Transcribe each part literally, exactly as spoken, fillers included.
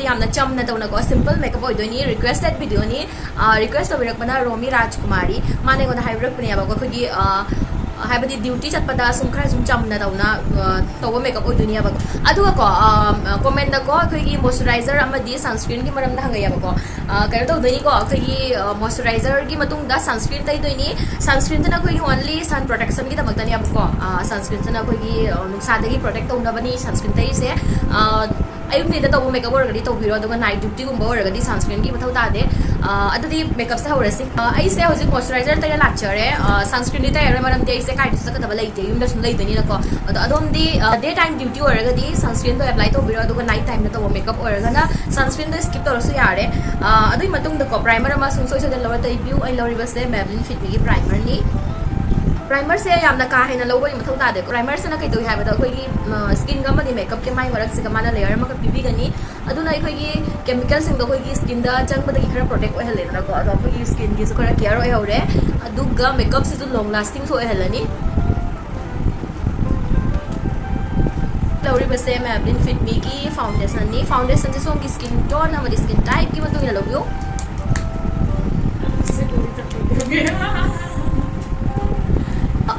ꯌꯥꯝꯅ ꯆꯝꯅ ꯇꯧꯅꯀꯣ, simple makeup ꯑꯣꯏꯗꯣꯏꯅꯤ꯫ Requested videoꯅꯤ꯫ ꯔꯤꯀ꯭ꯋꯦꯁ ꯇꯧꯕꯤꯔꯛꯄꯅ ꯔꯣꯃꯤ ꯔꯥꯖꯀꯨꯃꯥꯔꯤ, ꯃꯥꯅ ꯑꯩꯉꯣꯟꯗ ꯍꯥꯏꯕꯤꯔꯛꯄꯅꯦꯕꯀꯣ, ꯑꯩꯈꯣꯏꯒꯤ ꯑ, ꯍꯥꯏꯕꯗꯤ ꯗ꯭ꯌꯨꯇꯤ ꯆꯠꯄꯗ ꯁꯨꯝ ꯈꯔ ꯁꯨꯝ ꯆꯝꯅ ꯇꯧꯅ ꯑ, ꯇꯧꯕ ꯃꯦꯀꯞ ꯑꯣꯏꯗꯣꯏꯅꯦꯕꯀꯣ꯫ ꯑꯗꯨꯒꯀꯣ, ꯀꯣꯃꯦꯟꯗꯀꯣ ꯑꯩꯈꯣꯏꯒꯤ ꯃꯣꯏꯆꯔꯥꯏꯖꯔ ꯑꯃꯗꯤ ꯁꯟꯁꯀ꯭ꯔꯤꯟꯒꯤ ꯃꯔꯝꯗ ꯍꯪꯉꯛꯑꯦꯕꯀꯣ꯫ ꯑ, ꯀꯩꯅꯣ ꯇꯧꯗꯣꯏꯅꯤꯀꯣ, ꯑꯩꯈꯣꯏꯒꯤ ꯃꯣꯏꯆꯔꯥꯏꯖꯔꯒꯤ ꯃꯇꯨꯡꯗ ꯁꯟꯁꯀ꯭ꯔꯤꯟ ꯇꯩꯗꯣꯏꯅꯤ꯫ ꯁꯟꯁꯀ꯭ꯔꯤꯟꯁꯤꯅ ꯑꯩꯈꯣꯏꯒꯤ only sun protectionꯒꯤꯗꯃꯛꯇꯅꯦꯕꯀꯣ꯫ ꯁꯟꯁꯀ꯭ꯔꯤꯟꯁꯤꯅ ꯑꯩꯈꯣꯏꯒꯤ ꯑ, ꯅꯨꯡꯁꯥꯗꯒꯤ ꯄ꯭ꯔꯣꯇꯦꯛ ꯇꯧꯅꯕꯅꯤ ꯁꯟꯁꯀ꯭ꯔꯤꯟ ꯇꯩꯔꯤꯁꯦ꯫ ꯑ, ꯑꯌꯨꯛ ꯅꯨꯡꯊꯤꯟꯗ ꯇꯧꯕ ꯃꯦꯀꯞ ꯑꯣꯏꯔꯒꯗꯤ ꯇꯧꯕꯤꯔꯣ, ꯑꯗꯨꯒ ꯅꯥꯏꯠ ꯗ꯭ꯌꯨꯇꯤꯒꯨꯝꯕ ꯑꯣꯏꯔꯒꯗꯤ ꯁꯟꯁꯀ꯭ꯔꯤꯟꯒꯤ ꯃꯊꯧ ꯇꯥꯗꯦ꯫ ꯑ, ꯑꯗꯨꯗꯤ ꯃꯦꯀꯞꯁꯦ ꯍꯧꯔꯁꯤ꯫ ꯑ, ꯑꯩꯁꯦ ꯍꯧꯖꯤꯛ ꯃꯣꯏꯆꯔꯥꯏꯖꯔ ꯇꯩꯔ ꯂꯥꯛꯆꯔꯦ꯫ ꯑ, ꯁꯟꯁꯀ꯭ꯔꯤꯟꯗꯤ ꯇꯩꯔꯔꯣꯏ, ꯃꯔꯝꯗꯤ ꯑꯩꯁꯦ ꯀꯥꯏꯗꯁꯨ ꯆꯠꯀꯗꯕ ꯂꯩꯇꯦ, ꯌꯨꯝꯗ ꯁꯨꯝ ꯂꯩꯗꯣꯏꯅꯤꯅꯀꯣ꯫ ꯑꯗꯣ ꯑꯗꯣꯝꯗꯤ ꯗꯦ ꯇꯥꯏꯝ ꯗ꯭ꯌꯨꯇꯤ ꯑꯣꯏꯔꯒꯗꯤ ꯁꯟꯁꯀ꯭ꯔꯤꯟꯗꯣ ꯑꯦꯄ꯭ꯂꯥꯏ ꯇꯧꯕꯤꯔꯣ, ꯑꯗꯨꯒ ꯅꯥꯏꯠ ꯇꯥꯏꯝꯗ ꯇꯧꯕ ꯃꯦꯀꯞ ꯑꯣꯏꯔꯒꯅ ꯁꯟꯁꯀ꯭ꯔꯤꯟꯗꯣ ꯁ꯭ꯀꯤꯞ ꯇꯧꯔꯁꯨ ꯌꯥꯔꯦ꯫ ꯑ, ꯑꯗꯨꯒꯤ ꯃꯇꯨꯡꯗꯀꯣ ꯄ꯭ꯔꯥꯏꯃꯔ ꯑꯃ ꯁꯨꯡꯁꯣꯏ ꯁꯣꯏꯗꯅ ꯂꯧꯔ ꯇꯩꯕꯤꯌꯨ꯫ ꯑꯩ ꯂꯧꯔꯤꯕꯁꯦ Maybelline Fit Meꯒꯤ ꯄ꯭ꯔꯥꯏꯃꯔꯅꯤ꯫ ꯄ꯭ꯔꯥꯏꯃꯔꯁꯦ ꯌꯥꯝꯅ ꯀꯥ ꯍꯦꯟꯅ ꯂꯧꯕꯒꯤ ꯃꯊꯧ ꯇꯥꯗꯦꯀꯣ꯫ ꯄ꯭ꯔꯥꯏꯃꯔꯁꯤꯅ ꯀꯩ ꯇꯧꯏ ꯍꯥꯏꯕꯗ ꯑꯩꯈꯣꯏꯒꯤ ꯁ꯭ꯀꯤꯟꯒ ꯑꯃꯗꯤ ꯃꯦꯀꯞꯀꯤ ꯃꯥꯏ ꯃꯔꯛꯁꯤꯒ ꯃꯥꯅ ꯂꯦꯌꯔ ꯑꯃꯈꯛ ꯄꯤꯕꯤꯒꯅꯤ꯫ ꯑꯗꯨꯅ ꯑꯩꯈꯣꯏꯒꯤ ꯀꯦꯃꯤꯀꯦꯜꯁꯤꯡꯗꯣ ꯑꯩꯈꯣꯏꯒꯤ ꯁ꯭ꯀꯤꯟꯗ ꯆꯪꯕꯗꯒꯤ ꯈꯔ ꯄ꯭ꯔꯣꯇꯦꯛ ꯑꯣꯏꯍꯜꯂꯦꯗꯅꯀꯣ, ꯑꯗꯣ ꯑꯩꯈꯣꯏꯒꯤ ꯁ꯭ꯀꯤꯟꯒꯤꯁꯨ ꯈꯔ ꯀꯦꯌꯔ ꯑꯣꯏꯍꯧꯔꯦ꯫ ꯑꯗꯨꯒ ꯃꯦꯀꯞꯁꯤꯁꯨ ꯂꯣꯡ ꯂꯥꯁꯇꯤꯡꯁꯨ ꯑꯣꯏꯍꯜꯂꯅꯤ꯫ ꯂꯧꯔꯤꯕꯁꯦ Maybelline Fit Meꯒꯤ ꯐꯥꯎꯟꯗꯦꯁꯟꯅꯤ꯫ ꯐꯥꯎꯟꯗꯦꯁꯟꯁꯦ ꯁꯣꯝꯒꯤ ꯁ꯭ꯀꯤꯟ ꯇꯣꯟ ꯑꯃꯗꯤ ꯁ꯭ꯀꯤꯟ ꯇꯥꯏꯞꯀꯤ ꯃꯇꯨꯡ ꯏꯟꯅ ꯂꯧꯕꯤꯌꯨ꯫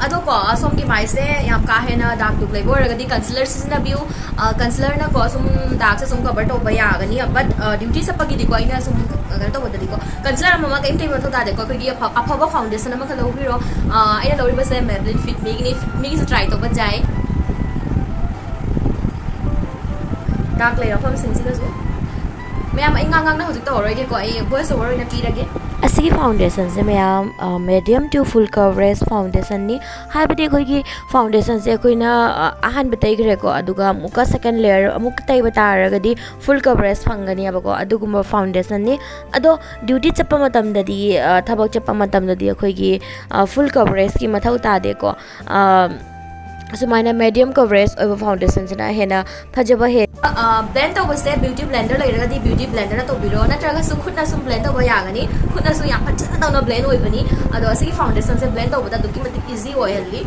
ꯑꯗꯣꯀꯣ, ꯁꯣꯝꯒꯤ ꯃꯥꯏꯁꯦ ꯌꯥꯝ ꯀꯥ ꯍꯦꯟꯅ ꯗꯥꯛ ꯗꯨꯛ ꯂꯩꯕ ꯑꯣꯏꯔꯒꯗꯤ ꯀꯟꯁꯤꯂꯔ ꯁꯤꯖꯤꯟꯅꯕꯤꯌꯨ꯫ ꯀꯟꯁꯤꯂꯔꯅꯀꯣ ꯁꯨꯝ ꯗꯥꯛꯁꯦ ꯁꯨꯝ ꯀꯚꯔ ꯇꯧꯕ ꯌꯥꯒꯅꯤ, ꯕꯠ ꯗ꯭ꯌꯨꯇꯤ ꯆꯠꯄꯒꯤꯗꯤꯀꯣ ꯑꯩꯅ ꯁꯨꯝ ꯀꯩꯅꯣ ꯇꯧꯕꯗꯗꯤꯀꯣ ꯀꯟꯁꯤꯂꯔ ꯑꯃ ꯑꯃ ꯀꯩꯝ ꯇꯩꯕ ꯃꯊꯧ ꯇꯥꯗꯦꯀꯣ꯫ ꯑꯩꯈꯣꯏꯒꯤ ꯑꯐ-, ꯑꯐꯕ ꯐꯥꯎꯟꯗꯦꯁꯟ ꯑꯃꯈꯛ ꯂꯧꯕꯤꯔꯣ꯫ ꯑ, ꯑꯩꯅ ꯂꯧꯔꯤꯕꯁꯦ Maybelline Fit Meꯒꯤꯅꯤ꯫ Fit Meꯒꯤꯁꯨ ꯇ꯭ꯔꯥꯏ ꯇꯧꯕ ꯌꯥꯏ꯫ ꯗꯥꯛ ꯂꯩꯔ ꯃꯐꯝꯁꯤꯡꯁꯤꯗꯁꯨ꯫ ꯃꯌꯥꯝ ꯑꯩ ꯉꯥꯡ ꯉꯥꯡꯅ ꯍꯧꯖꯤꯛ ꯇꯧꯔꯔꯣꯏꯒꯦꯀꯣ, ꯑꯩ ꯚꯣꯏꯁ ꯑꯣꯚꯔ ꯑꯣꯏꯅ ꯄꯤꯔꯒꯦ꯫ ꯑꯁꯤꯒꯤ ꯐꯥꯎꯟꯗꯦꯁꯟꯁꯦ ꯃꯌꯥꯝ, medium to full coverage foundationꯅꯤ꯫ ꯍꯥꯏꯕꯗꯤ ꯑꯩꯈꯣꯏꯒꯤ ꯐꯥꯎꯟꯗꯦꯁꯟꯁꯦ ꯑꯩꯈꯣꯏꯅ, ꯑ, ꯑꯍꯥꯟꯕ ꯇꯩꯈ꯭ꯔꯦꯀꯣ, ꯑꯗꯨꯒ ꯑꯃꯨꯛꯀ ꯁꯦꯀꯦꯟ ꯂꯦꯌꯔ ꯑꯃꯨꯛ ꯇꯩꯕ ꯇꯥꯔꯒꯗꯤ ꯐꯨꯜ ꯀꯕꯔꯦꯖ ꯐꯪꯒꯅꯦꯕꯀꯣ, ꯑꯗꯨꯒꯨꯝꯕ ꯐꯥꯎꯟꯗꯦꯁꯟꯅꯤ꯫ ꯑꯗꯣ ꯗ꯭ꯌꯨꯇꯤ ꯆꯠꯄ ꯃꯇꯝꯗꯗꯤ, ꯑ, ꯊꯕꯛ ꯆꯠꯄ ꯃꯇꯝꯗꯗꯤ ꯑꯩꯈꯣꯏꯒꯤ, ꯑ, ꯐꯨꯜ ꯀꯕꯔꯦꯖꯀꯤ ꯃꯊꯧ ꯇꯥꯗꯦꯀꯣ꯫ ꯑ, ꯑꯁꯨꯃꯥꯏꯅ medium coverage ꯑꯣꯏꯕ foundationꯁꯤꯅ ꯍꯦꯟꯅ ꯐꯖꯕ ꯍꯦꯜ blend ꯇꯧꯕꯁꯦ beauty blender ꯂꯩꯔꯒꯗꯤ beauty blenderꯅ ꯇꯧꯕꯤꯔꯣ, ꯅꯠꯇ꯭ꯔꯒꯁꯨ ꯈꯨꯠꯅ ꯁꯨꯝ blend ꯇꯧꯕ ꯌꯥꯒꯅꯤ꯫ ꯈꯨꯠꯅꯁꯨ ꯌꯥꯝ ꯐꯖꯅ ꯇꯧꯅ blend ꯑꯣꯏꯕꯅꯤ꯫ ꯑꯗꯣ ꯑꯁꯤꯒꯤ foundationꯁꯦ blend ꯇꯧꯕꯗ ꯑꯗꯨꯛꯀꯤ ꯃꯇꯤꯛ easy ꯑꯣꯏꯍꯜꯂꯤ꯫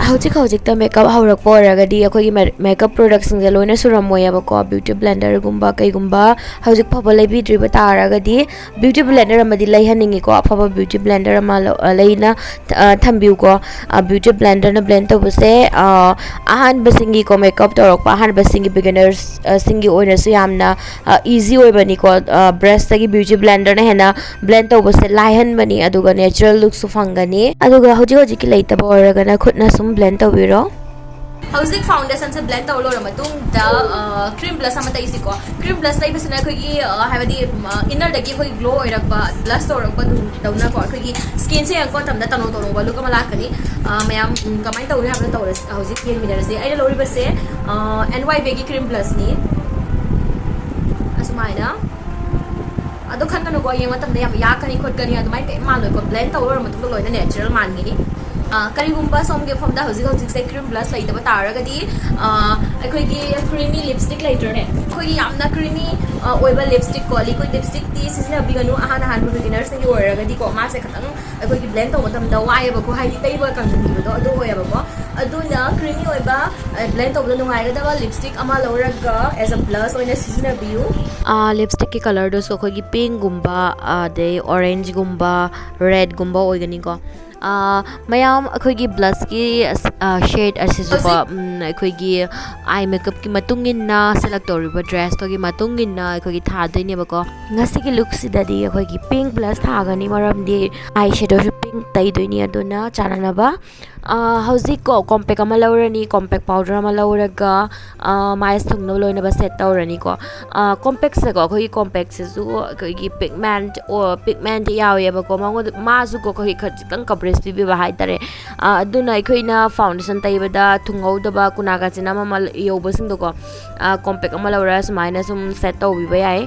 ꯍꯧꯖꯤꯛ ꯍꯧꯖꯤꯛꯇ makeup ꯍꯧꯔꯛꯄ ꯑꯣꯏꯔꯒꯗꯤ ꯑꯩꯈꯣꯏꯒꯤ makeup productꯁꯤꯡꯁꯦ ꯂꯣꯏꯅ ꯁꯨꯔꯝꯃꯣꯏꯌꯦꯕꯀꯣ꯫ Beauty blenderꯒꯨꯝꯕ ꯀꯩꯒꯨꯝꯕ ꯍꯧꯖꯤꯛ ꯐꯥꯎꯕ ꯂꯩꯕꯤꯗ꯭ꯔꯤꯕ ꯇꯥꯔꯒꯗꯤ beauty blender ꯑꯃꯗꯤ ꯂꯩꯍꯟꯅꯤꯡꯉꯤꯀꯣ꯫ ꯑꯐꯕ beauty blender ꯑꯃ ꯂꯩꯅ ꯊꯝꯕꯤꯌꯨꯀꯣ꯫ Beauty blenderꯅ blend ꯇꯧꯕꯁꯦ ꯑꯍꯥꯟꯕꯁꯤꯡꯒꯤꯀꯣ, makeup ꯇꯧꯔꯛꯄ ꯑꯍꯥꯟꯕꯁꯤꯡꯒꯤ beginners ꯁꯤꯡꯒꯤ ꯑꯣꯏꯅꯁꯨ ꯌꯥꯝꯅ easy ꯑꯣꯏꯕꯅꯤꯀꯣ꯫ Brushꯇꯒꯤ beauty blenderꯅ ꯍꯦꯟꯅ blend ꯇꯧꯕꯁꯦ ꯂꯥꯏꯍꯟꯕꯅꯤ, ꯑꯗꯨꯒ natural lookꯁꯨ ꯐꯪꯒꯅꯤ꯫ ꯑꯗꯨꯒ ꯍꯧꯖꯤꯛ ꯍꯧꯖꯤꯛꯀꯤ ꯂꯩꯇꯕ ꯑꯣꯏꯔꯒꯅ ꯈꯨꯠꯅ ꯁꯨꯝ blend ꯇꯧꯕꯤꯔꯣ꯫ ꯍꯧꯖꯤꯛ foundationꯁꯦ blend ꯇꯧꯔ ꯂꯣꯏꯔ ꯃꯇꯨꯡꯗ cream blush ꯑꯃ ꯇꯩꯁꯤꯀꯣ꯫ Cream blush ꯇꯩꯕꯁꯤꯅ ꯑꯩꯈꯣꯏꯒꯤ ꯍꯥꯏꯕꯗꯤ innerꯗꯒꯤ ꯑꯩꯈꯣꯏ glow ꯑꯣꯏꯔꯛꯄ, blush ꯇꯧꯔꯛꯄ ꯑꯗꯨꯗꯧꯅꯀꯣ꯫ ꯑꯩꯈꯣꯏꯒꯤ skinꯁꯦ ꯌꯦꯡꯉꯛꯄ ꯃꯇꯝꯗ ꯇꯅꯧ ꯇꯅꯧꯕ look ꯑꯃ ꯂꯥꯛꯀꯅꯤ꯫ ꯃꯌꯥꯝ ꯀꯃꯥꯏꯅ ꯇꯧꯅꯤ ꯍꯥꯏꯕꯗꯣ ꯇꯧꯔꯁꯤ꯫ ꯍꯧꯖꯤꯛ ꯌꯦꯡꯃꯤꯟꯅꯔꯁꯤ꯫ ꯑꯩꯅ ꯂꯧꯔꯤꯕꯁꯦ NYBꯒꯤ cream blushꯅꯤ꯫ ꯑꯁꯨꯃꯥꯏꯅ ꯑꯗꯣ ꯈꯟꯒꯅꯨꯀꯣ, ꯌꯦꯡꯕ ꯃꯇꯝꯗ ꯌꯥꯝ ꯌꯥꯛꯀꯅꯤ ꯈꯣꯠꯀꯅꯤ ꯑꯗꯨꯃꯥꯏꯅ ꯀꯔꯤꯝ ꯃꯥꯜꯂꯣꯏꯀꯣ꯫ Blend ꯇꯧ ꯂꯣꯏꯔ ꯃꯇꯨꯡꯗ ꯂꯣꯏꯅ natural ꯃꯥꯟꯒꯅꯤ꯫ ꯀꯔꯤꯒꯨꯝꯕ ꯁꯣꯝꯒꯤ ꯃꯐꯝꯗ ꯍꯧꯖꯤꯛ ꯍꯧꯖꯤꯛꯁꯦ cream blush ꯂꯩꯇꯕ ꯇꯥꯔꯒꯗꯤ ꯑꯩꯈꯣꯏꯒꯤ creamy lipstick ꯂꯩꯇ꯭ꯔꯅꯦ? ꯑꯩꯈꯣꯏꯒꯤ ꯌꯥꯝꯅ creamy ꯑꯣꯏꯕ lipstickꯀꯣ, liquid lipstickꯇꯤ ꯁꯤꯖꯤꯟꯅꯕꯤꯒꯅꯨ꯫ ꯑꯍꯥꯟ ꯑꯍꯥꯟꯕ beginnerꯁꯤꯡꯒꯤ ꯑꯣꯏꯔꯒꯗꯤꯀꯣ, ꯃꯥꯁꯦ ꯈꯤꯇꯪ ꯑꯩꯈꯣꯏꯒꯤ blend ꯇꯧꯕ ꯃꯇꯝꯗ ꯋꯥꯏꯑꯦꯕꯀꯣ, ꯍꯥꯏꯗꯤ ꯇꯩꯕ ꯀꯪꯁꯤꯟꯈꯤꯕꯗꯣ ꯑꯗꯨ ꯑꯣꯏꯌꯦꯕꯀꯣ꯫ ꯑꯗꯨꯅ creamy ꯑꯣꯏꯕ blend ꯇꯧꯕꯗ ꯅꯨꯡꯉꯥꯏꯒꯗꯕ lipstick ꯑꯃ ꯂꯧꯔꯒ as a blush ꯑꯣꯏꯅ ꯁꯤꯖꯤꯟꯅꯕꯤꯌꯨ꯫ Lipstickꯀꯤ colorꯗꯨꯁꯨ ꯑꯩꯈꯣꯏꯒꯤ pinkꯒꯨꯝꯕ, ꯑꯗꯩ orangeꯒꯨꯝꯕ, redꯒꯨꯝꯕ ꯑꯣꯏꯒꯅꯤꯀꯣ꯫ ꯃꯌꯥꯝ ꯑꯩꯈꯣꯏꯒꯤ blushꯀꯤ shade ꯑꯁꯤꯁꯨꯀꯣ, ꯑꯩꯈꯣꯏꯒꯤ eye makeupꯀꯤ ꯃꯇꯨꯡ ꯏꯟꯅ, select ꯇꯧꯔꯤꯕ dressꯇꯨꯒꯤ ꯃꯇꯨꯡ ꯏꯟꯅ ꯑꯩꯈꯣꯏꯒꯤ ꯊꯥꯗꯣꯏꯅꯦꯕꯀꯣ꯫ ꯉꯁꯤꯒꯤ lookꯁꯤꯗꯗꯤ ꯑꯩꯈꯣꯏꯒꯤ pink blush ꯊꯥꯒꯅꯤ, ꯃꯔꯝꯗꯤ eye shadowꯁꯨ pink ꯇꯩꯗꯣꯏꯅꯤ꯫ ꯑꯗꯨꯅ ꯆꯥꯟꯅꯅꯕ ꯍꯧꯖꯤꯛꯀꯣ compact ꯑꯃ ꯂꯧꯔꯅꯤ, compact powder ꯑꯃ ꯂꯧꯔꯒ ꯃꯥꯏꯁꯦ ꯊꯨꯡꯅꯕ ꯂꯣꯏꯅꯕ set ꯇꯧꯔꯅꯤꯀꯣ꯫ Compactꯁꯦꯀꯣ, ꯑꯩꯈꯣꯏꯒꯤ compactꯁꯤꯁꯨ ꯑꯩꯈꯣꯏꯒꯤ pigment, pigment ꯌꯥꯎꯋꯦꯕꯀꯣ꯫ ꯃꯉꯣꯟꯗ ꯃꯥꯁꯨꯀꯣ ꯑꯩꯈꯣꯏꯒꯤ ꯈꯖꯤꯛꯇꯪ coverage ꯄꯤꯕꯤꯕ ꯍꯥꯏꯇꯥꯔꯦ꯫ ꯑꯗꯨꯅ ꯑꯩꯈꯣꯏꯅ foundation ꯇꯩꯕꯗ ꯊꯨꯡꯍꯧꯗꯕ ꯀꯨꯅꯥ ꯀꯥꯆꯤꯟ ꯑꯃ ꯑꯃ ꯌꯧꯕꯁꯤꯡꯗꯣꯀꯣ, compact ꯑꯃ ꯂꯧꯔꯒ ꯁꯨꯃꯥꯏꯅ ꯁꯨꯝ set ꯇꯧꯕꯤꯕ ꯌꯥꯏ꯫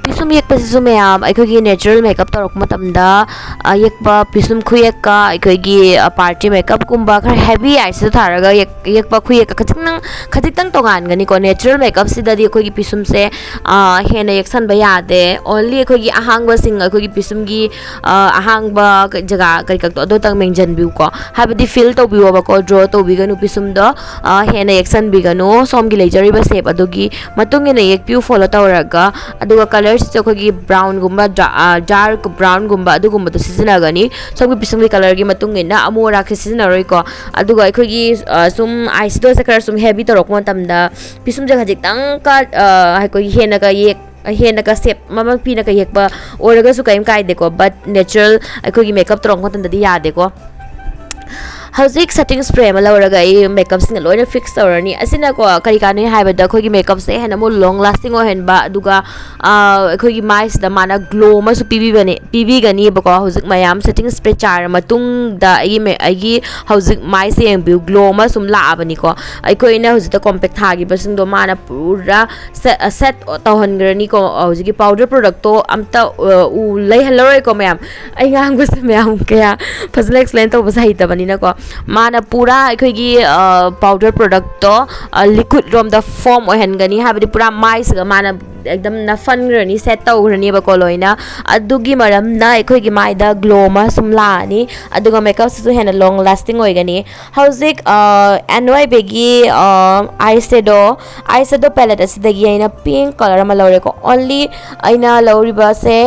ꯄꯤꯁꯨꯝ ꯌꯦꯛꯄꯁꯤꯁꯨ ꯃꯌꯥꯝ ꯑꯩꯈꯣꯏꯒꯤ natural makeup ꯇꯧꯔꯛꯄ ꯃꯇꯝꯗ, ꯑ, ꯌꯦꯛꯄ ꯄꯤꯁꯨꯝ ꯈꯨꯌꯦꯛꯀ ꯑꯩꯈꯣꯏꯒꯤ, ꯑ, party makeup ꯀꯨꯝꯕ ꯈꯔ heavy eyes ꯁꯤꯗ ꯊꯥꯔꯒ ꯌꯦꯛ-, ꯌꯦꯛꯄ ꯈꯨꯌꯦꯛꯀ ꯈꯖꯤꯛꯇꯪ, ꯈꯖꯤꯛꯇꯪ ꯇꯣꯉꯥꯟꯒꯅꯤꯀꯣ꯫ Natural makeup ꯁꯤꯗꯗꯤ ꯑꯩꯈꯣꯏꯒꯤ ꯄꯤꯁꯨꯝꯁꯦ, ꯑ, ꯍꯦꯟꯅ ꯌꯦꯛꯁꯟꯕ ꯌꯥꯗꯦ꯫ Only ꯑꯩꯈꯣꯏꯒꯤ ꯑꯍꯥꯡꯕꯁꯤꯡ, ꯑꯩꯈꯣꯏꯒꯤ ꯄꯤꯁꯨꯝꯒꯤ, ꯑ, ꯑꯍꯥꯡꯕ ꯀ-, ꯖꯒꯥ ꯀꯔꯤ ꯀꯛꯇꯣ ꯑꯗꯨꯇꯪ ꯃꯦꯡꯖꯟꯕꯤꯌꯨꯀꯣ꯫ ꯍꯥꯏꯕꯗꯤ fill ꯇꯧꯕꯤꯌꯣꯕꯀꯣ, draw ꯇꯧꯕꯤꯒꯅꯨ ꯄꯤꯁꯨꯝꯗꯣ꯫ ꯑ, ꯍꯦꯟꯅ ꯌꯦꯛꯁꯟꯕꯤꯒꯅꯨ꯫ ꯁꯣꯝꯒꯤ ꯂꯩꯖꯔꯤꯕ shape ꯑꯗꯨꯒꯤ ꯃꯇꯨꯡ ꯏꯟꯅ ꯌꯦꯛꯄꯤꯌꯨ, follow ꯇꯧꯔꯒ꯫ ꯑꯗꯨꯒ colour ꯁꯤꯁꯨ ꯑꯩꯈꯣꯏꯒꯤ brown ꯒꯨꯝꯕ, ꯗ꯭ꯔꯥ-, ꯑ, dark brown ꯒꯨꯝꯕ ꯑꯗꯨꯒꯨꯝꯕꯗꯣ ꯁꯤꯖꯤꯟꯅꯒꯅꯤ꯫ ꯁꯣꯝꯒꯤ ꯄꯤꯁꯨꯝꯒꯤ colour ꯒꯤ ꯃꯇꯨꯡ ꯏꯟꯅ ꯑꯃꯨ ꯑꯔꯥꯛꯁꯦ ꯁꯤꯖꯤꯟꯅꯔꯣꯏꯀꯣ꯫ ꯑꯗꯨꯒ ꯑꯩꯈꯣꯏꯒꯤ, ꯑ, ꯁꯨꯝ eyeshadow ꯁꯦ ꯈꯔ ꯁꯨꯝ heavy ꯇꯧꯔꯛꯄ ꯃꯇꯝꯗ ꯄꯤꯁꯨꯝꯁꯦ ꯈꯖꯤꯛꯇꯪ ꯀ-, ꯑ, ꯑꯩꯈꯣꯏꯒꯤ ꯍꯦꯟꯅꯒ ꯌꯦꯛ-, ꯍꯦꯟꯅꯒ shape ꯃꯃꯜ ꯄꯤꯅꯒ ꯌꯦꯛꯄ ꯑꯣꯏꯔꯒꯁꯨ ꯀꯔꯤꯝ ꯀꯥꯏꯗꯦꯀꯣ, but natural ꯑꯩꯈꯣꯏꯒꯤ makeup ꯇꯧꯔꯛꯄ ꯃꯇꯝꯗꯗꯤ ꯌꯥꯗꯦꯀꯣ꯫ ꯍꯧꯖꯤꯛ setting spray ꯑꯃ ꯂꯧꯔꯒ ꯑꯩ makeup ꯁꯤꯡ ꯂꯣꯏꯅ fix ꯇꯧꯔꯅꯤ꯫ ꯑꯁꯤꯅꯀꯣ ꯀꯔꯤ ꯀꯥꯟꯅꯩ ꯍꯥꯏꯕꯗ, ꯑꯩꯈꯣꯏꯒꯤ makeup ꯁꯦ ꯍꯦꯟꯅ ꯑꯃꯨꯛ long lasting ꯑꯣꯏꯍꯟꯕ, ꯑꯗꯨꯒ, ꯑ, ꯑꯩꯈꯣꯏꯒꯤ ꯃꯥꯏꯁꯤꯗ ꯃꯥꯅ glow ꯑꯃꯁꯨ ꯄꯤꯕꯤꯕꯅꯦ, ꯄꯤꯕꯤꯒꯅꯤꯕꯀꯣ꯫ ꯍꯧꯖꯤꯛ ꯃꯌꯥꯝ setting spray ꯆꯥꯏꯔ ꯃꯇꯨꯡꯗ ꯑꯩꯒꯤ ꯃꯦ-, ꯑꯩꯒꯤ ꯍꯧꯖꯤꯛ ꯃꯥꯏꯁꯦ ꯌꯦꯡꯕꯤꯌꯨ, glow ꯑꯃ ꯁꯨꯝ ꯂꯥꯛꯑꯕꯅꯤꯀꯣ꯫ ꯑꯩꯈꯣꯏꯅ ꯍꯧꯖꯤꯛꯇ compact ꯊꯥꯈꯤꯕꯁꯤꯡꯗꯣ ꯃꯥꯅ ꯄꯨꯔꯥ set, set ꯇꯧꯍꯟꯈ꯭ꯔꯅꯤꯀꯣ꯫ ꯍꯧꯖꯤꯛꯀꯤ powder product ꯇꯣ ꯑꯝꯇ, ꯑ, ꯎ ꯂꯩꯍꯜꯂꯔꯣꯏꯀꯣ ꯃꯌꯥꯝ꯫ ꯑꯩ ꯉꯥꯡꯕꯁꯦ ꯃꯌꯥꯝ ꯀꯌꯥ ꯐꯖꯅ explain ꯇꯧꯕꯁꯦ ꯍꯩꯇꯕꯅꯤꯅꯀꯣ꯫ ꯃꯥꯅ ꯄꯨꯔꯥ ꯑꯩꯈꯣꯏꯒꯤ, ꯑ, powder product ꯇꯣ, ꯑ, liquid ꯔꯣꯝꯗ form ꯑꯣꯏꯍꯟꯒꯅꯤ, ꯍꯥꯏꯕꯗꯤ ꯄꯨꯔꯥ ꯃꯥꯏꯁꯤꯒ ꯃꯥꯅ ꯑꯦꯛꯗꯝ ꯅꯐꯟꯈ꯭ꯔꯅꯤ, set ꯇꯧꯈ꯭ꯔꯅꯦꯕꯀꯣ ꯂꯣꯏꯅ꯫ ꯑꯗꯨꯒꯤ ꯃꯔꯝꯅ ꯑꯩꯈꯣꯏꯒꯤ ꯃꯥꯏꯗ glow ꯑꯃ ꯁꯨꯝ ꯂꯥꯛꯑꯅꯤ, ꯑꯗꯨꯒ makeup ꯁꯤꯁꯨ ꯍꯦꯟꯅ long lasting ꯑꯣꯏꯒꯅꯤ꯫ ꯍꯧꯖꯤꯛ, ꯑ, ꯑꯦꯟ ꯋꯥꯏ ꯕꯤꯒꯤ, ꯑ, eyeshadow, eyeshadow palette ꯑꯁꯤꯗꯒꯤ ꯑꯩꯅ pink colour ꯑꯃ ꯂꯧꯔꯦꯀꯣ꯫ Only ꯑꯩꯅ ꯂꯧꯔꯤꯕꯁꯦ,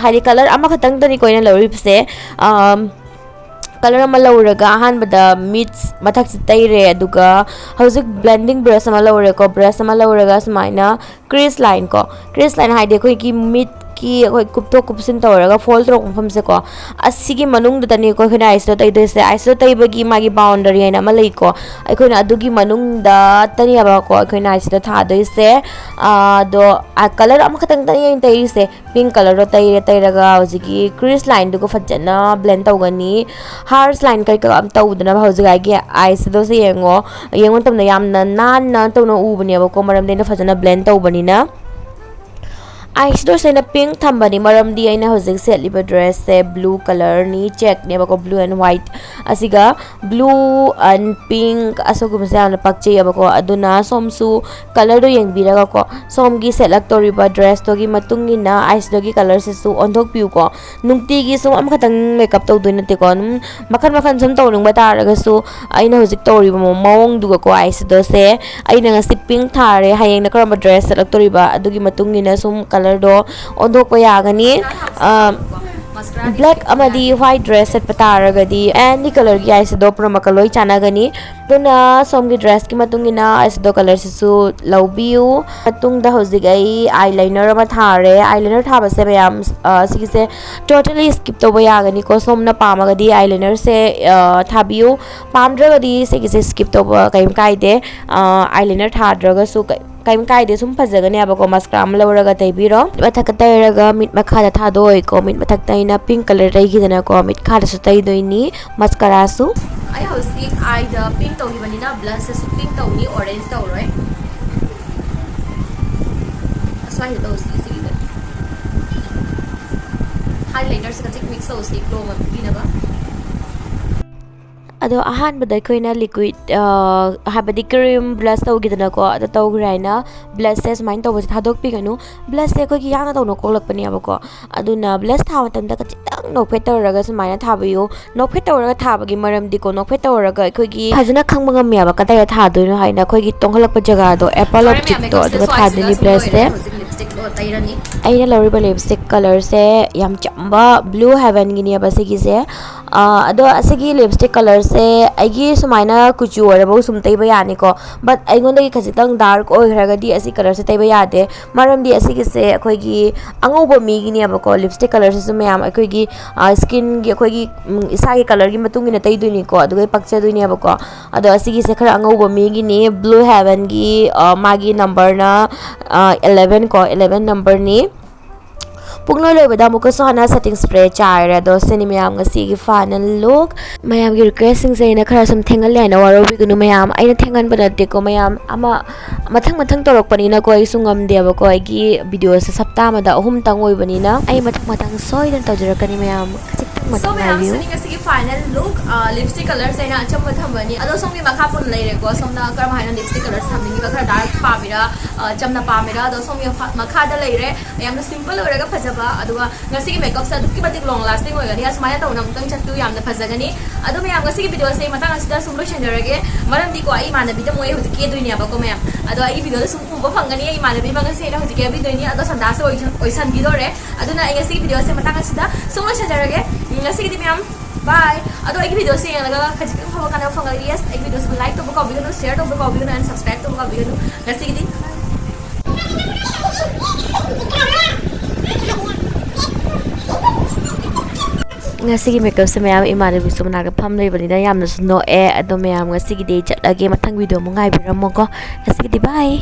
ꯍꯥꯏꯗꯤ colour ꯑꯃꯈꯛꯇꯪꯗꯅꯤꯀꯣ ꯑꯩꯅ ꯂꯧꯔꯤꯕꯁꯦ꯫ ꯑꯝ, colour ꯑꯃ ꯂꯧꯔꯒ ꯑꯍꯥꯟꯕꯗ ꯃꯤꯠ ꯃꯊꯛꯁꯤ ꯇꯩꯔꯦ, ꯑꯗꯨꯒ ꯍꯧꯖꯤꯛ blending brush ꯑꯃ ꯂꯧꯔꯦꯀꯣ꯫ Brush ꯑꯃ ꯂꯧꯔꯒ ꯁꯨꯃꯥꯏꯅ crease line ꯀꯣ, crease line ꯍꯥꯏꯗꯤ ꯑꯩꯈꯣꯏꯒꯤ ꯃꯤꯠꯀꯤ ꯑꯩꯈꯣꯏ ꯀꯨꯞꯊꯣꯛ ꯀꯨꯞꯁꯤꯟ ꯇꯧꯔꯒ fold ꯇꯧꯔꯛꯄ ꯃꯐꯝꯁꯦꯀꯣ, ꯑꯁꯤꯒꯤ ꯃꯅꯨꯡꯗꯨꯗꯅꯤꯀꯣ ꯑꯩꯈꯣꯏꯅ eyeshadow ꯇꯩꯗꯣꯏꯁꯦ꯫ Eyeshadow ꯇꯩꯕꯒꯤ ꯃꯥꯒꯤ boundary ꯍꯥꯏꯅ ꯑꯃ ꯂꯩꯀꯣ, ꯑꯩꯈꯣꯏꯅ ꯑꯗꯨꯒꯤ ꯃꯅꯨꯡꯗ ꯇꯅꯦꯕꯀꯣ ꯑꯩꯈꯣꯏꯅ eyeshadow ꯊꯥꯗꯣꯏꯁꯦ꯫ ꯑꯗꯣ, ꯑ, colour ꯑꯃꯈꯛꯇꯪꯗꯅꯤ ꯑꯩꯅ ꯇꯩꯔꯤꯁꯦ꯫ Pink colour ꯗꯣ ꯇꯩꯔꯦ, ꯇꯩꯔꯒ ꯍꯧꯖꯤꯛꯀꯤ crease line ꯗꯨꯒ ꯐꯖꯅ blend ꯇꯧꯒꯅꯤ꯫ Harsh line ꯀꯩꯀꯥ ꯑꯝ ꯇꯧꯗꯅꯕ ꯍꯧꯖꯤꯛ ꯑꯩꯒꯤ eyeshadow ꯁꯦ ꯌꯦꯡꯉꯣ꯫ ꯌꯦꯡꯕ ꯃꯇꯝꯗ ꯌꯥꯝꯅ ꯅꯥꯟꯅ ꯇꯧꯅ ꯎꯕꯅꯦꯕꯀꯣ, ꯃꯔꯝꯗꯤ ꯑꯩꯅ ꯐꯖꯅ blend ꯇꯧꯕꯅꯤꯅ꯫ Eyeshadow ꯁꯦ ꯑꯩꯅ pink ꯊꯝꯕꯅꯤ, ꯃꯔꯝꯗꯤ ꯑꯩꯅ ꯍꯧꯖꯤꯛ ꯁꯦꯠꯂꯤꯕ dress ꯁꯦ blue colour ꯅꯤ, check ꯅꯦꯕꯀꯣ, blue and white꯫ ꯑꯁꯤꯒ blue and pink ꯑꯁꯤꯒꯨꯝꯕꯁꯦ ꯌꯥꯝꯅ ꯄꯛꯆꯩꯌꯦꯕꯀꯣ꯫ ꯑꯗꯨꯅ ꯁꯣꯝꯁꯨ colour ꯗꯣ ꯌꯦꯡꯕꯤꯔꯒꯀꯣ, ꯁꯣꯝꯒꯤ ꯁꯦꯠꯂꯛꯇꯧꯔꯤꯕ dress ꯇꯨꯒꯤ ꯃꯇꯨꯡ ꯏꯟꯅ eyeshadow ꯒꯤ colour ꯁꯤꯁꯨ ꯑꯣꯟꯊꯣꯛꯄꯤꯌꯨꯀꯣ꯫ ꯅꯨꯡꯇꯤꯒꯤ ꯁꯨꯝ ꯑꯃꯈꯛꯇꯪ makeup ꯇꯧꯗꯣꯏ ꯅꯠꯇꯦꯀꯣ꯫ ꯑꯗꯨꯝ ꯃꯈꯜ ꯃꯈꯜ ꯁꯨꯝ ꯇꯧꯅꯤꯡꯕ ꯇꯥꯔꯒꯁꯨ, ꯑꯩꯅ ꯍꯧꯖꯤꯛ ꯇꯧꯔꯤꯕ ꯃꯑꯣꯡꯗꯨꯒꯀꯣ, eyeshadow ꯁꯦ ꯑꯩꯅ ꯉꯁꯤ pink ꯊꯥꯔꯦ, ꯍꯌꯦꯡꯅ ꯀꯔꯝꯕ dress ꯁꯦꯠꯂꯛꯇꯣꯔꯤꯕ, ꯑꯗꯨꯒꯤ ꯃꯇꯨꯡ ꯏꯟꯅ ꯁꯨꯝ colour ꯗꯣ ꯑꯣꯟꯊꯣꯛꯄ ꯌꯥꯒꯅꯤ꯫ ꯑ, black ꯑꯃꯗꯤ white dress ꯁꯦꯠꯄ ꯇꯥꯔꯒꯗꯤ any colour ꯒꯤ eyeshadow ꯄꯨꯝꯅꯃꯛꯀ ꯂꯣꯏ ꯆꯥꯟꯅꯒꯅꯤ꯫ ꯑꯗꯨꯅ ꯁꯣꯝꯒꯤ dress ꯀꯤ ꯃꯇꯨꯡ ꯏꯟꯅ eyeshadow colour ꯁꯤꯁꯨ ꯂꯧꯕꯤꯌꯨ꯫ ꯃꯇꯨꯡꯗ ꯍꯧꯖꯤꯛ ꯑꯩ eyeliner ꯑꯃ ꯊꯥꯔꯦ꯫ Eyeliner ꯊꯥꯕꯁꯦ ꯃꯌꯥꯝ, ꯑ, ꯁꯤꯒꯤꯁꯦ totally skip ꯇꯧꯕ ꯌꯥꯒꯅꯤꯀꯣ꯫ ꯁꯣꯝꯅ ꯄꯥꯝꯃꯒꯗꯤ eyeliner ꯁꯦ, ꯑ, ꯊꯥꯕꯤꯌꯨ, ꯄꯥꯝꯗ꯭ꯔꯒꯗꯤ ꯁꯤꯒꯤꯁꯦ skip ꯇꯧꯕ ꯀꯔꯤꯝ ꯀꯥꯏꯗꯦ꯫ ꯑ, eyeliner ꯊꯥꯗ꯭ꯔꯒꯁꯨ ꯀ-, ꯀꯔꯤꯝ ꯀꯥꯏꯗꯦ, ꯁꯨꯝ ꯐꯖꯒꯅꯦꯕꯀꯣ꯫ Mascara ꯑꯃ ꯂꯧꯔꯒ ꯇꯩꯕꯤꯔꯣ꯫ ꯃꯤꯠ ꯃꯊꯛꯇ ꯇꯩꯔꯒ ꯃꯤꯠ ꯃꯈꯥꯗ ꯊꯥꯗꯣꯛꯑꯣꯏꯀꯣ꯫ ꯃꯤꯠ ꯃꯊꯛꯇ ꯑꯩꯅ pink colour ꯇꯩꯈꯤꯗꯅꯀꯣ, ꯃꯤꯠ ꯈꯥꯗꯁꯨ ꯇꯩꯗꯣꯏꯅꯤ꯫ Mascara ꯁꯨ꯫ ꯑꯩ ꯍꯧꯖꯤꯛ eye ꯗ pink ꯇꯧꯈꯤꯕꯅꯤꯅ blush ꯁꯤꯁꯨ pink ꯇꯧꯅꯤ, orange ꯇꯧꯔꯣꯏ꯫ ꯑꯁ꯭ꯋꯥꯏꯗ ꯇꯧꯁꯤ, ꯁꯤꯒꯤꯗ꯫ Highlighter ꯁꯤ ꯈꯖꯤꯛ mix ꯇꯧꯁꯤ, glow ꯑꯃ ꯄꯤꯅꯕ꯫ ꯑꯗꯣ ꯑꯍꯥꯟꯕꯗ ꯑꯩꯈꯣꯏꯅ liquid, ꯑ, ꯍꯥꯏꯕꯗꯤ cream blush ꯇꯧꯈꯤꯗꯅꯀꯣ, ꯑꯗꯣ ꯇꯧꯈ꯭ꯔꯦ ꯍꯥꯏꯅ blush ꯁꯦ ꯁꯨꯃꯥꯏꯅ ꯇꯧꯕꯁꯦ ꯊꯥꯗꯣꯛꯄꯤꯒꯅꯨ꯫ Blush ꯁꯦ ꯑꯩꯈꯣꯏꯒꯤ ꯌꯥꯡꯅ ꯇꯧꯅ ꯀꯣꯛꯂꯛꯄꯅꯦꯕꯀꯣ꯫ ꯑꯗꯨꯅ blush ꯊꯥꯕ ꯃꯇꯝꯗ ꯈꯖꯤꯛꯇꯪ ꯅꯣꯛꯐꯦꯠ ꯇꯧꯔꯒ ꯁꯨꯃꯥꯏꯅ ꯊꯥꯕꯤꯌꯨ꯫ ꯅꯣꯛꯐꯦꯠ ꯇꯧꯔꯒ ꯊꯥꯕꯒꯤ ꯃꯔꯝꯗꯤꯀꯣ, ꯅꯣꯛꯐꯦꯠ ꯇꯧꯔꯒ ꯑꯩꯈꯣꯏꯒꯤ ꯐꯖꯅ ꯈꯪꯕ ꯉꯝꯃꯦꯕ ꯀꯗꯥꯏꯗ ꯊꯥꯗꯣꯏꯅꯣ ꯍꯥꯏꯅ꯫ ꯑꯩꯈꯣꯏꯒꯤ ꯇꯣꯡꯈꯠꯂꯛꯄ ꯖꯒꯥꯗꯣ, apple of cheek ꯇꯣ, ꯑꯗꯨꯒ ꯊꯥꯗꯣꯏꯅꯤ blush ꯁꯦ꯫ ꯑꯩꯅ ꯂꯧꯔꯤꯕ lipstick colour ꯁꯦ ꯌꯥꯝ ꯆꯝꯕ blue heaven ꯒꯤꯅꯦꯕ ꯁꯤꯒꯤꯁꯦ꯫ ꯑ, ꯑꯗꯣ ꯑꯁꯤꯒꯤ lipstick colour ꯁꯦ ꯑꯩꯒꯤ ꯁꯨꯃꯥꯏꯅ ꯀꯨꯆꯨ ꯑꯣꯏꯔꯕꯧ ꯁꯨꯝ ꯇꯩꯕ ꯌꯥꯅꯤꯀꯣ, but ꯑꯩꯉꯣꯟꯗꯒꯤ ꯈꯖꯤꯛꯇꯪ dark ꯑꯣꯏꯈ꯭ꯔꯒꯗꯤ ꯑꯁꯤ colour ꯁꯦ ꯇꯩꯕ ꯌꯥꯗꯦ꯫ ꯃꯔꯝꯗꯤ ꯑꯁꯤꯒꯤꯁꯦ ꯑꯩꯈꯣꯏꯒꯤ ꯑꯉꯧꯕ ꯃꯤꯒꯤꯅꯦꯕꯀꯣ꯫ Lipstick colour ꯁꯤꯁꯨ ꯃꯌꯥꯝ ꯑꯩꯈꯣꯏꯒꯤ, ꯑ, skin ꯒꯤ, ꯑꯩꯈꯣꯏꯒꯤ, ꯎꯝ, ꯏꯁꯥꯒꯤ colour ꯒꯤ ꯃꯇꯨꯡ ꯏꯟꯅ ꯇꯩꯗꯣꯏꯅꯤꯀꯣ, ꯑꯗꯨꯒ ꯄꯛꯆꯗꯣꯏꯅꯦꯕꯀꯣ꯫ ꯑꯗꯣ ꯑꯁꯤꯒꯤꯁꯦ ꯈꯔ ꯑꯉꯧꯕ ꯃꯤꯒꯤꯅꯤ, blue heaven ꯒꯤ, ꯑ, ꯃꯥꯒꯤ number ꯅ, ꯑ, eleven ꯀꯣ, eleven number ꯅꯤ꯫ ꯄꯨꯡꯂꯣꯏ ꯂꯣꯏꯕꯗ ꯑꯃꯨꯛꯀꯁꯨ ꯍꯟꯅ setting spray ꯆꯥꯏꯔꯦ꯫ ꯑꯗꯣ ꯁꯤꯅꯤ ꯃꯌꯥꯝ ꯉꯁꯤꯒꯤ final look꯫ ꯃꯌꯥꯝꯒꯤ requestꯁꯤꯡꯁꯦ ꯑꯩꯅ ꯈꯔ ꯁꯨꯝ ꯊꯦꯡꯍꯜꯂꯦ ꯍꯥꯏꯅ ꯋꯥꯔꯧꯕꯤꯒꯅꯨ ꯃꯌꯥꯝ, ꯑꯩꯅ ꯊꯦꯡꯍꯟꯕ ꯅꯠꯇꯦꯀꯣ ꯃꯌꯥꯝ꯫ ꯑꯃ ꯃꯊꯪ ꯃꯊꯪ ꯇꯧꯔꯛꯄꯅꯤꯅꯀꯣ ꯑꯩꯁꯨ ꯉꯝꯗꯦꯕꯀꯣ꯫ ꯑꯩꯒꯤ videoꯁꯦ ꯁꯞꯇꯥ ꯑꯃꯗ ꯑꯍꯨꯝꯇꯪ ꯑꯣꯏꯕꯅꯤꯅ ꯑꯩ ꯃꯊꯪ ꯃꯊꯪ ꯁꯣꯏꯗꯅ ꯇꯧꯖꯔꯛꯀꯅꯤ ꯃꯌꯥꯝ꯫ ꯈꯖꯤꯛꯇꯪ ꯃꯇꯝ ꯉꯥꯏꯕꯤꯌꯨ꯫ So ꯃꯌꯥꯝ, ꯁꯤꯅꯤ ꯉꯁꯤꯒꯤ final look꯫ Lipstick colourꯁꯦ ꯑꯩꯅ ꯑꯆꯝꯕ ꯊꯝꯕꯅꯤ꯫ ꯑꯗꯣ ꯁꯣꯝꯒꯤ ꯃꯈꯥ ꯄꯣꯟꯅ ꯂꯩꯔꯦꯀꯣ, ꯁꯣꯝꯅ ꯀꯔꯝ ꯍꯥꯏꯅ lipstick colourꯁꯦ ꯊꯝꯅꯤꯡꯉꯤꯕ, ꯈꯔ dark ꯄꯥꯝꯃꯤꯔꯥ, ꯑ, ꯆꯝꯅ ꯄꯥꯝꯃꯤꯔꯥ? ꯑꯗꯣ ꯁꯣꯝꯒꯤ ꯃꯈꯥ-, ꯃꯈꯥꯗ ꯂꯩꯔꯦ꯫ ꯌꯥꯝꯅ simple ꯑꯣꯏꯔꯒ ꯐꯖꯕ, ꯑꯗꯨꯒ ꯉꯁꯤꯒꯤ makeupꯁꯦ ꯑꯗꯨꯛꯀꯤ ꯃꯇꯤꯛ long lasting ꯑꯣꯏꯒꯅꯤ꯫ ꯑꯁꯨꯃꯥꯏꯅ ꯇꯧꯅ ꯑꯃꯨꯛꯇꯪ ꯆꯠꯄꯤꯌꯨ, ꯌꯥꯝꯅ ꯐꯖꯒꯅꯤ꯫ ꯑꯗꯣ ꯃꯌꯥꯝ, ꯉꯁꯤꯒꯤ videoꯁꯦ ꯃꯇꯥꯡ ꯑꯁꯤꯗ ꯁꯨꯝ ꯂꯣꯏꯁꯤꯟꯖꯔꯒꯦ꯫ ꯃꯔꯝꯗꯤꯀꯣ, ꯑꯩ ꯏꯃꯥꯟꯅꯕꯤꯗ ꯃꯣꯏ ꯍꯧꯖꯤꯛ ꯀꯦꯗꯣꯏꯅꯦꯕꯀꯣ ꯃꯌꯥꯝ꯫ ꯑꯗꯣ ꯑꯩꯒꯤ videoꯗ ꯁꯨꯝ ꯎꯕ ꯐꯪꯒꯅꯤ, ꯑꯩ ꯏꯃꯥꯟꯅꯕꯤ ꯑꯃ ꯉꯁꯤ ꯑꯩꯅ ꯍꯧꯖꯤꯛ ꯀꯦꯕꯤꯗꯣꯏꯅꯤ꯫ ꯑꯗꯣ ꯁꯟꯗꯥꯁꯨ ꯑꯣꯏꯁꯟ-, ꯑꯣꯏꯁꯟꯕꯤꯗꯣꯔꯦ꯫ ꯑꯗꯨꯅ ꯑꯩ ꯉꯁꯤꯒꯤ videoꯁꯦ ꯃꯇꯥꯡ ꯑꯁꯤꯗ ꯁꯨꯝ ꯂꯣꯏꯁꯤꯟꯖꯔꯒꯦ꯫ ꯎꯝ, ꯉꯁꯤꯒꯤꯗꯤ ꯃꯌꯥꯝ bye꯫ ꯑꯗꯣ ꯑꯩꯒꯤ videoꯁꯦ ꯌꯦꯡꯂꯒ ꯈꯖꯤꯛꯇꯪ ꯐꯕ ꯀꯥꯟꯅꯕ ꯐꯪꯂꯗꯤ, yes, ꯑꯩꯒꯤ videoꯁꯤꯕꯨ like ꯇꯧꯕ ꯀꯥꯎꯕꯤꯒꯅꯨ, share ꯇꯧꯕ ꯀꯥꯎꯕꯤꯒꯅꯨ, and subscribe ꯇꯧꯕ ꯀꯥꯎꯕꯤꯒꯅꯨ꯫ ꯉꯁꯤꯒꯤꯗꯤ ꯉꯁꯤꯒꯤ makeupꯁꯦ ꯃꯌꯥꯝ ꯏꯃꯥꯟꯅꯕꯤꯁꯨ ꯃꯅꯥꯛꯇ ꯐꯝ ꯂꯩꯕꯅꯤꯅ ꯌꯥꯝꯅꯁꯨ ꯅꯣꯛꯑꯦ꯫ ꯑꯗꯣ ꯃꯌꯥꯝ, ꯉꯁꯤꯒꯤꯗꯤ ꯑꯩ ꯆꯠꯂꯒꯦ꯫ ꯃꯊꯪ video ꯑꯃꯨꯛ ꯉꯥꯏꯕꯤꯔꯝꯃꯣꯀꯣ꯫ ꯉꯁꯤꯒꯤꯗꯤ bye꯫